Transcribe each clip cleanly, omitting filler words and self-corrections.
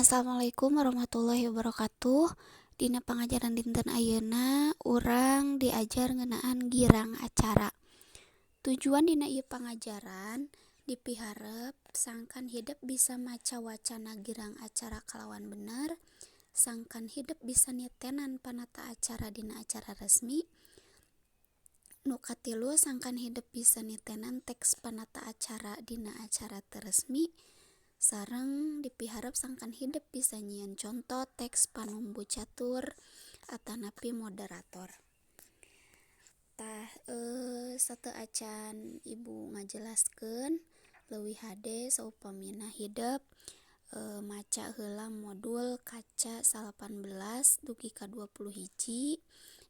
Assalamualaikum warahmatullahi wabarakatuh. Dina pangajaran dinten ayeuna urang diajar ngeunaan girang acara. Tujuan dina ieu pangajaran dipiharep sangkan hidep bisa maca wacana girang acara kalawan bener, sangkan hidep bisa nitenan panata acara dina acara resmi. Nu katilu, sangkan hidep bisa nitenan teks panata acara dina acara teu resmi, sareng dipiharep sangkan hidep bisa nyieun conto teks panumbu catur atanapi moderator. Tah, sateuacan ibu ngajelaskeun leuwih hade saupamina hidep maca heula modul kaca 19 dugi ka 21.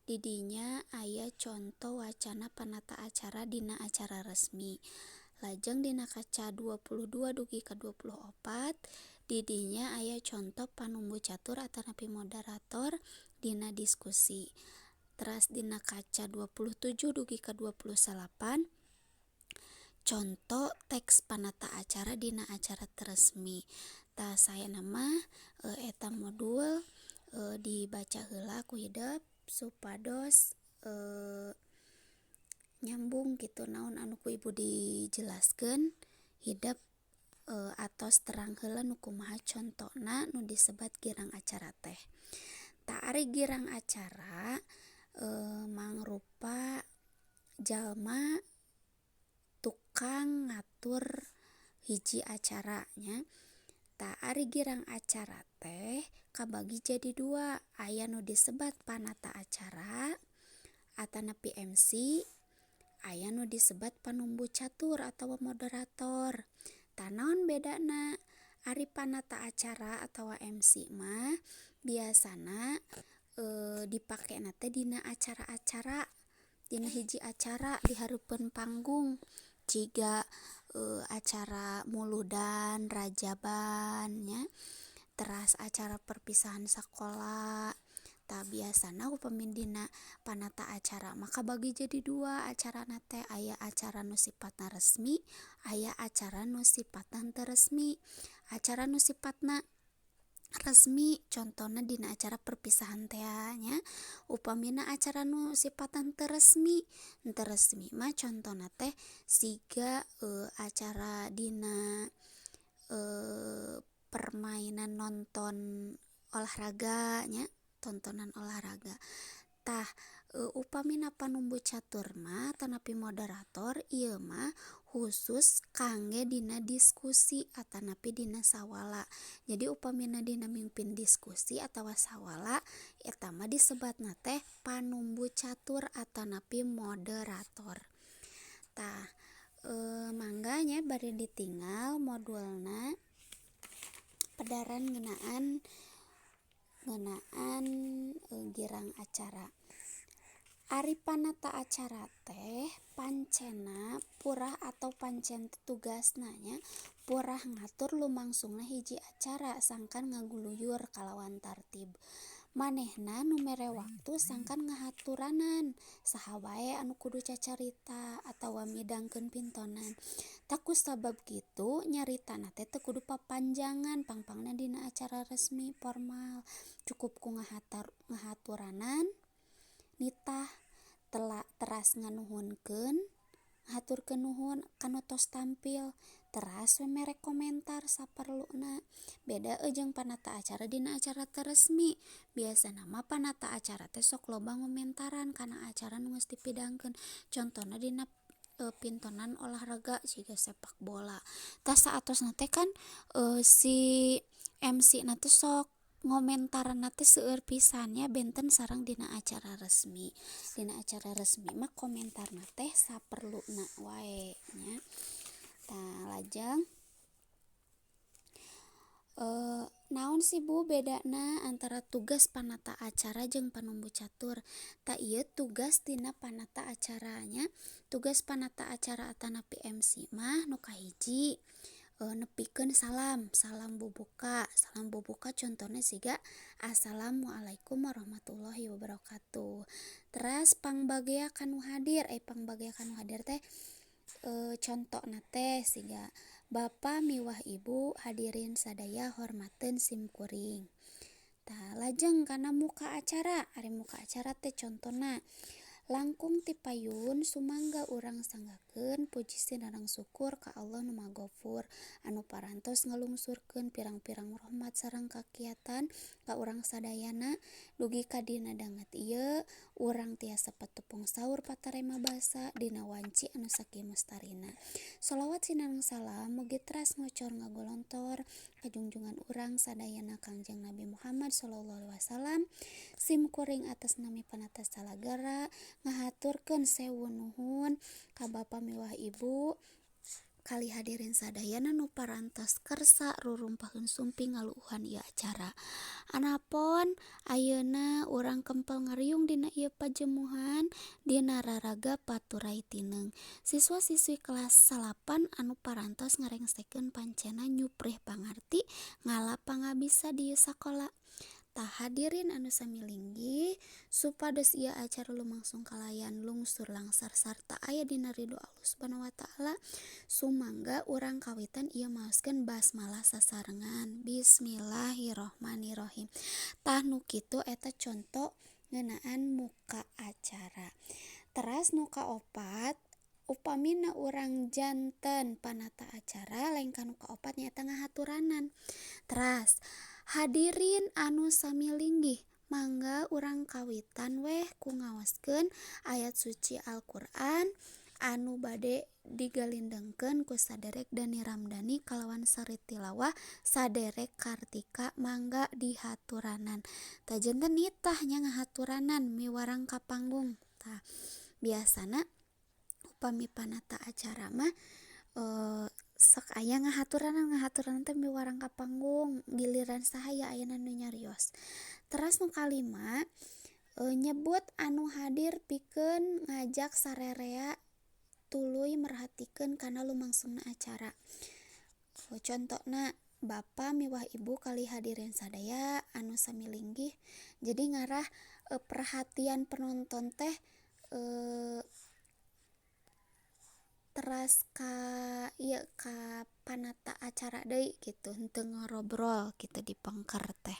Di dinya aya conto wacana panata acara dina acara resmi. Lajeng dina kaca 22 dugi ka 24 di dinya aya conto panumbu catur atanapi moderator dina diskusi. Teras dina kaca 27 dugi ka 29 conto teks panata acara dina acara teu resmi. Tah, saena mah eta modul dibaca heula ku hidep supados nyambung kitu naon anu ku ibu dijelaskeun, hidep atos terang heula nu kumaha contona nu disebat girang acara teh. Tah, ari girang acara mangrupa jalma tukang ngatur hiji acara nya. Tah, ari girang acara teh kabagi jadi dua, aya nu disebat panata acara atanapi MC, aya nu disebat panumbu catur atawa moderator. Tah, naon bedana? Ari panata acara atawa MC mah biasana dipakena teh dina acara-acara, dina hiji acara di hareupeun panggung jiga acara muludan, rajaban nya, teras acara perpisahan sakola. Tah, biasana upami dina panata acara mah kabagi jadi dua acarana teh, aya acara nu sipatna resmi, aya acara nu sipatna henteu resmi. Acara nu sipatna resmi contona dina acara perpisahan tea nya. Upamina acara nu sipatna henteu resmi, henteu resmi mah contona teh siga acara dina permainan nonton olahraga nya, tontonan olahraga. Tah, upamina panumbu catur mah atanapi moderator ieu mah khusus kangge dina diskusi atanapi dina sawala. Jadi upamina dina mimpin diskusi atawa sawala, eta mah disebatna teh panumbu catur atanapi moderator. Tah, mangga nya bade ditingal modulna pedaran ngeunaan ngeunaan girang acara. Ari panata acara teh pancena purah atau pancen tugasna nya purah ngatur lumangsungna hiji acara sangkan ngaguluyur kalawan tartib. Manehna nu mere waktu sangkan ngahaturanan saha wae anu kudu cacarita atawa midangkeun pintonan. Tah, kusabab kitu nyaritana teh teu kudu papanjangan pang-pangna dina acara resmi formal, cukup ku ngahaturanan, nitah, teras nganuhunkeun, ngahaturkeun nuhun ka nu tos tampil, teras we mere komentar saperluna. Beda jeung panata acara dina acara teu resmi, biasana mah panata acara teh sok loba ngomentaran kana acara nu geus dipidangkeun, contona dina pintonan olahraga siga sepak bola. Tah, saatosna teh kan si MC na teh sok ngomentaranna teh seueur pisan nya, benten sareng dina acara resmi. Dina acara resmi mah komentarna teh saperluna wae nya. Tah, lajeng naon sih, Bu, bedana antara tugas panata acara jeung panumbu catur? Tah, ieu tugas tina panata acara nya. Tugas panata acara atanapi MC mah nu kahiji nepikeun salam, salam bubuka. Salam bubuka contona siga "Assalamualaikum warahmatullahi wabarakatuh." Teras pangbagea ka nu hadir, ai pangbagea ka nu hadir teh contona teh siga Bapa miwah Ibu hadirin sadaya hormateun sim kuring. Tah, lajeng kana muka acara. Ari muka acara teh contona langkung ti payun sumangga urang sanggakeun puji sareng syukur ka Allah Nu Maha Gofur anu parantos ngalungsurkeun pirang-pirang rahmat sareng kakiatan ka urang sadayana dugi ka dina danget ieu urang tiasa patepung saur patarema basa dina wanci anu sakieu mustarina. Sholawat sinareng salam mugi teras ngocor ngagolontor ka junjungan urang sadayana Kangjeng Nabi Muhammad sallallahu alaihi wasallam. Sim kuring atas nami panata salagara ngahaturkeun sewu nuhun ka bapa miwah ibu kali hadirin sadayana nu parantos kersa rurumpaheun sumping ngaluuhan ieu acara. Anapon ayeuna urang kempel ngariung dina ieu pajemuhan dina raraga paturay tineung siswa-siswi kelas 9 anu parantos ngarengsekeun pancena nyuprih pangarti ngala pangabisa di ieu sakola. Tah, hadirin anu sami linggih, supados ieu acara lumangsung kalayan lungsur langsar sarta aya dina ridho Allah Subhanahu wa Ta'ala, sumangga urang kawitan ieu maoskeun basmalah sasarengan. Bismillahirrohmanirrohim. Tah, nu kitu eta conto ngeunaan muka acara. Teras nu kaopat, upamina urang janten panata acara, lengkah nu kaopat nyaeta ngahaturanan. Teras, hadirin anu sami linggih, mangga urang kawitan weh ku ngaoskeun ayat suci Al-Qur'an anu bade digalindengkeun ku saderek Dani Ramdani kalawan sari tilawah saderek Kartika. Mangga dihaturanan. Tah, janten nitah nya ngahaturanan miwarang ka panggung. Tah, biasana upami panata acara mah sok aya ngahaturanan. Ngahaturanan teh miwarang ka panggung, giliran saha ya ayeuna nu nyarios. Teras nu kalima, nyebut anu hadir pikeun ngajak sarerea tuluy merhatikeun kana lumangsungna acara. Contona, Bapa miwah Ibu kali hadirin sadaya anu sami linggih, jadi ngarah perhatian penonton teh teras ka ieu, ka panata acara deui kitu, henteu ngarobrol kitu di pengker teh.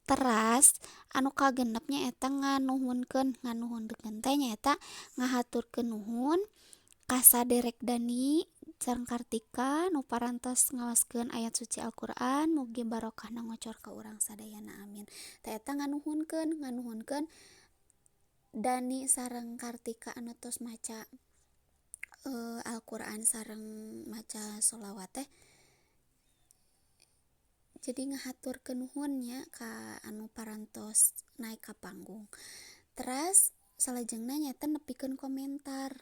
Teras anu kagenep nyaeta nganuhunkeun. Nganuhunkeun teh nyaeta ngahaturkeun nuhun ka saderek Dani sareng Kartika nu parantos ngaoskeun ayat suci Al-Qur'an, mugi barokahna ngocor ka urang sadayana, amin. Tah, eta nganuhunkeun, nganuhunkeun Dani sareng Kartika anu tos maca Al-Qur'an sareng maca sholawat teh, jadi ngahaturkeun nuhun nya ka anu parantos naek ka panggung. Teras salajengna nyaeta nepikeun komentar.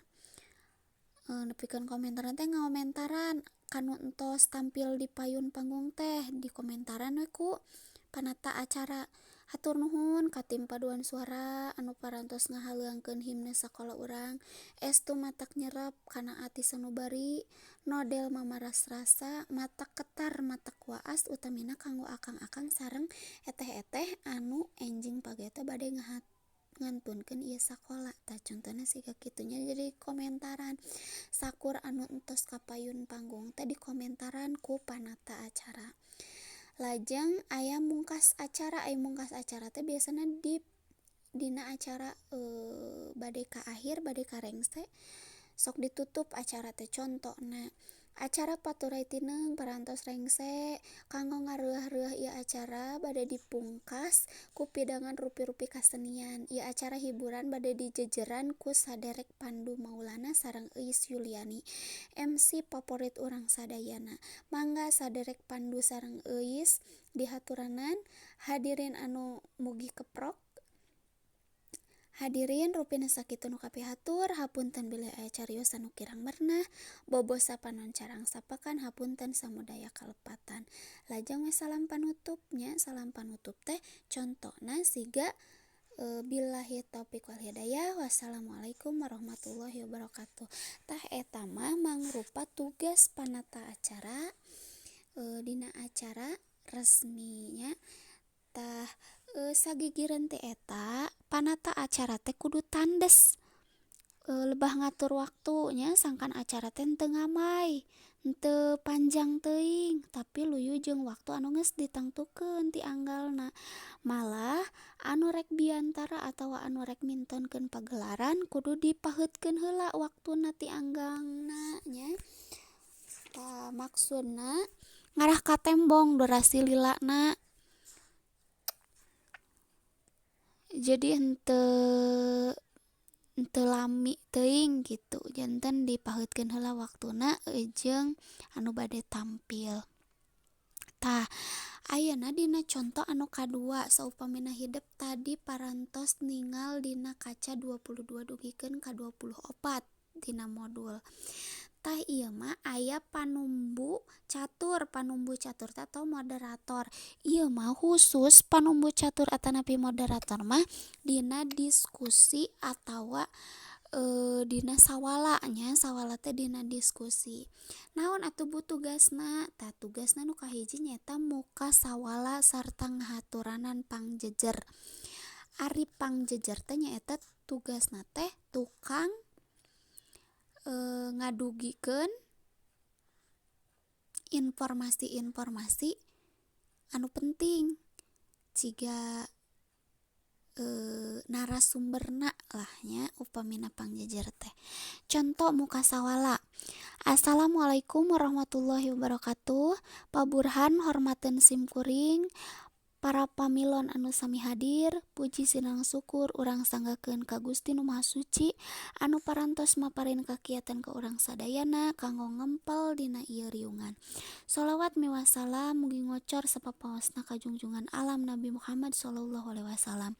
Nepikeun komentar teh ngomentaran kanu entos tampil di payun panggung teh, dikomentaran we ku panata acara. Hatur nuhun ka tim paduan suara anu parantos ngahaleuangkeun himne sakola urang, estu matak nyerep kana ati sanubari, nodel mamaras rasa, matak ketar, matak waas, utamina kanggo akang-akang sareng eteh-eteh anu enjing pageto bade ngantunkeun ieu sakola. Tah, contona siga kitu nya, jadi komentaran sakur anu entos ka payun panggung teh dikomentaran ku panata acara. Lajeng aya mungkas acara. Aya mungkas acara teh biasana di dina acara bade ka akhir, bade ka rengse, sok ditutup acara teh. Contona, acara paturay tineung parantos rengse. Kanggo ngareuah-reuah ieu acara bade dipungkas ku pidangan rupi-rupi kasenian. Ieu acara hiburan bade dijejeran ku saderek Pandu Maulana sareng Euis Yuliani, MC favorit urang sadayana. Mangga saderek Pandu sareng Euis dihaturanan. Hadirin anu mugi keprok, hadirin, rupina sakitu nu kapihatur. Hapunten bilih aya cariosan nu kirang merenah. Bobo sapanon carang sapakan, hapunten samudaya kalepatan. Lajeng we salam panutup nya. Salam panutup teh contona siga billahi taufik wal hidayah, wassalamualaikum warahmatullahi wabarakatuh. Tah, eta mah mangrupa tugas panata acara dina acara resminya. Tah, sagigireun ti eta, panata acara teh kudu tandes, lebah ngatur waktu nya, sangkan acara teh teu ngamai. Henteu panjang teuing tapi luyu jeung waktu anu geus ditangtukeun ti anggalna. Malah anu rek biantara atawa anu rek mintonkeun pagelaran kudu dipaheutkeun heula waktuna ti anggalna nya. Tah maksudna ngarah katembong durasi lila na. Jadi henteu lami teuing kitu janten dipaheutkeun heula waktuna jeung anu bade tampil. Tah, ayeuna dina conto anu kadua, saupamina hidep tadi parantos ningal dina kaca 22 dugikeun ka 24 dina modul. Tah, ieu mah aya panumbu catur. Panumbu catur teh atau moderator. Ieu mah khusus panumbu catur atanapi moderator mah dina diskusi atawa dina sawala nya. Sawala teh dina diskusi. Naon atuh Bu tugasna? Tah, tugasna nu kahiji nyaeta muka sawala sarta ngahaturanan pangjejer. Ari pangjejer teh nyaeta tugasna teh tukang ngadugikeun informasi-informasi anu penting ciga narasumberna lah nya upamina pangjejer teh. Conto muka sawala: Assalamualaikum warahmatullahi wabarakatuh. Pa Burhan, hormateun sim kuring, para pamilon anu sami hadir. Puji sinareng syukur urang sanggakeun ka Gusti Nu Maha Suci anu parantos maparin kakiatan ka urang sadayana kanggo ngempel dina ieu riungan. Sholawat miwah salam mugi ngocor sapapaosna ka junjungan alam Nabi Muhammad shallallahu alaihi wasallam.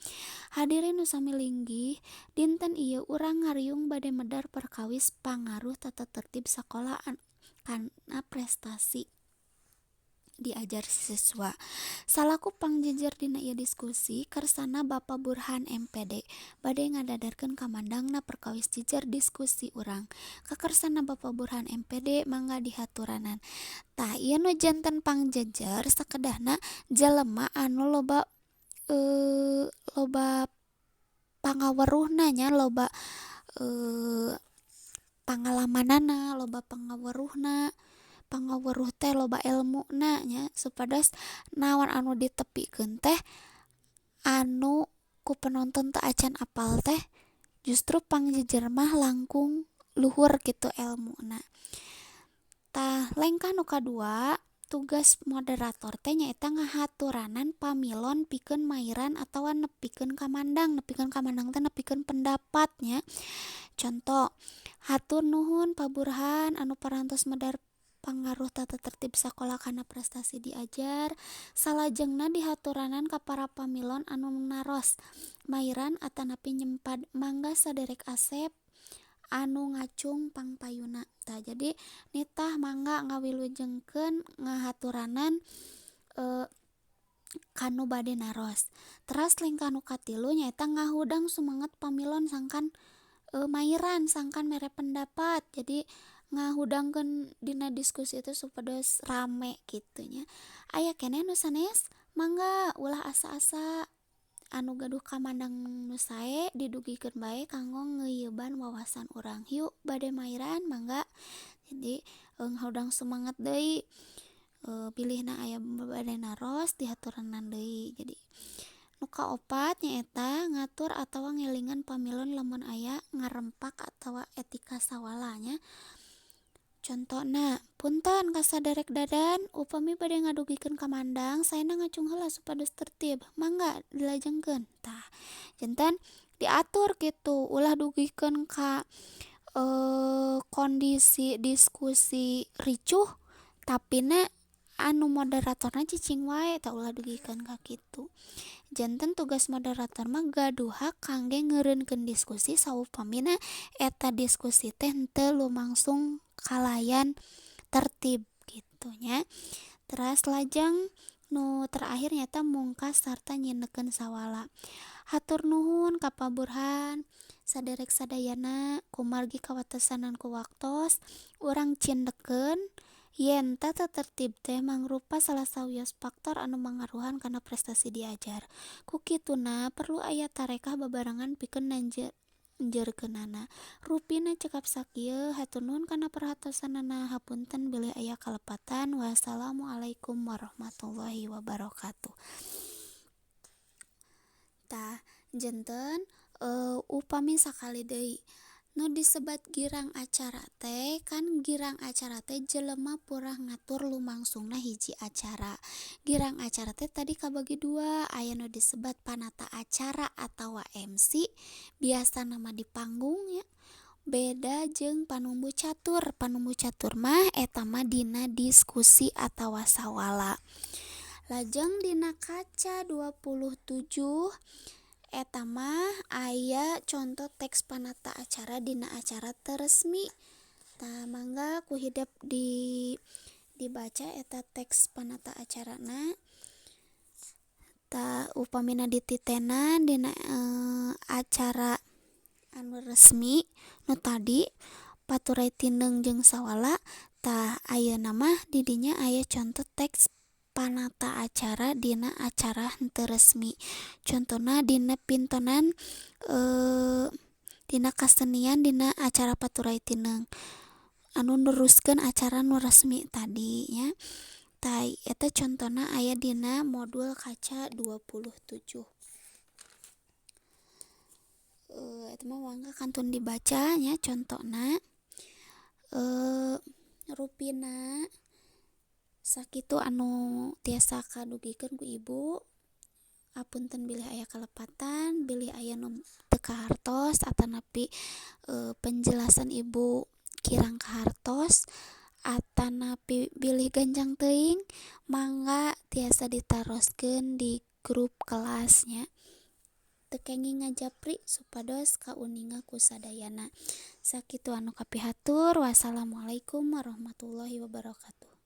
Hadirin nu sami linggih, dinten ieu urang ngariung bade medar perkawis pangaruh tata tertib sakola kana prestasi diajar siswa. Salaku pangjejer dina ieu diskusi, kersana Bapa Burhan M.Pd bade ngadadarkeun kamandangna perkawis jejer diskusi urang. Kakarsana Bapa Burhan M.Pd, mangga dihaturanan. Tah, ieu nu janten pangjejer sakedahna jelema anu loba loba pangaweruhna nya, loba pangalamanana, loba pangaweruhna. Pangaweruh teh loba elmuna nya, supados naon anu ditepikeun teh anu ku penonton teu acan apal teh justru pangjejer mah langkung luhur kitu elmuna. Tah, lengkah nu kadua, tugas moderator teh nyaeta ngahaturanan pamilon pikeun mairan atawa nepikeun kamandang. Nepikeun kamandang teh nepikeun pendapat nya. Conto: Hatur nuhun Pa Burhan anu parantos medar pangaruh tata tertib sakola kana prestasi diajar. Salajengna dihaturanan ka para pamilon anu naros, mairan atanapi nyempad. Mangga saderek Asep anu ngacung pangpayuna. Tah, jadi nitah mangga ngawilujengkeun ngahaturanan kanu bade naros. Teras lengkah nu katilu nyaeta ngahudang sumanget pamilon sangkan mairan, sangkan mere pendapat. Jadi ngahudangkeun dina diskusi itu supados rame kitu nya. Aya keneh nu sanes? Mangga ulah asa-asa, anu gaduh kamandang nu sae didugikeun bae kanggo ngeuyeban wawasan urang. Hiu, bade mairan, mangga. Jadi ngahudang sumanget deui, bilihna aya bade naros dihaturanan deui. Jadi nu kaopat nyaeta ngatur atawa ngelingan pamilon lamun aya ngarempak atawa etika sawala nya. Contona: Punten ka saderek Dadan, upami bade ngadugikeun kamandang saena ngacung heula supados tertib. Mangga dilajengkeun. Tah, janten diatur kitu, ulah dugikeun ka kondisi diskusi ricuh tapina anu moderatorna cicing wae. Tah, ulah dugikeun ka kitu. Janten tugas moderator mah gaduh hak kangge ngeureunkeun diskusi saupamina eta diskusi teh henteu lumangsung kalayan tertib kitu nya. Teras lajeng nu terakhir nyaeta mungkas sarta nyindekkeun sawala. Hatur nuhun ka Pa Burhan, saderek sadayana. Kumargi kawatesanan ku waktos, urang cindekkeun yen tata tertib teh mangrupa salah sawios faktor anu mangaruhan kana prestasi diajar. Ku kituna perlu aya tarekah babarengan pikeun. Njeurkeunana. Rupina cekap sakieu, hatur nuhun kana perhatosanana, hapunten bilih aya kalepatan. Wassalamualaikum warahmatullahi wabarakatuh. Tah, janten upami sakali deui nu disebat girang acara teh kan girang acara teh jelema purah ngatur lumangsungna hiji acara. Girang acara teh tadi kabagi dua, aya nu disebat panata acara atawa MC, biasana mah di panggung nya, beda jeung panumbu catur. Panumbu catur mah eta mah dina diskusi atawa sawala. Lajeng dina kaca 27 eta mah aya conto teks panata acara dina acara teu resmi. Tah, mangga ku hidep dibaca eta teks panata acarana. Tah, upamina dititenan dina acara anu resmi nu tadi paturay tineung jeung sawala, tah ayeuna mah di dinya aya conto teks panata acara dina acara henteu resmi. Contona dina pintonan dina kasenian dina acara paturay tineung anu neruskeun acara nu resmi tadi nya. Tah, eta contona aya dina modul kaca 27. Eta mah mangga kantun dibaca nya contona. Rupina sakitu anu tiasa kadugikeun ku ibu. Apunten bilih aya kalepatan, bilih aya nu teu kahartos atanapi penjelasan ibu kirang kahartos atanapi bilih gancang teuing, mangga tiasa ditaroskeun di grup kelas nya, teu kenging ngajapri supados kauninga ku sadayana. Sakitu anu kapihatur, wassalamualaikum warahmatullahi wabarakatuh.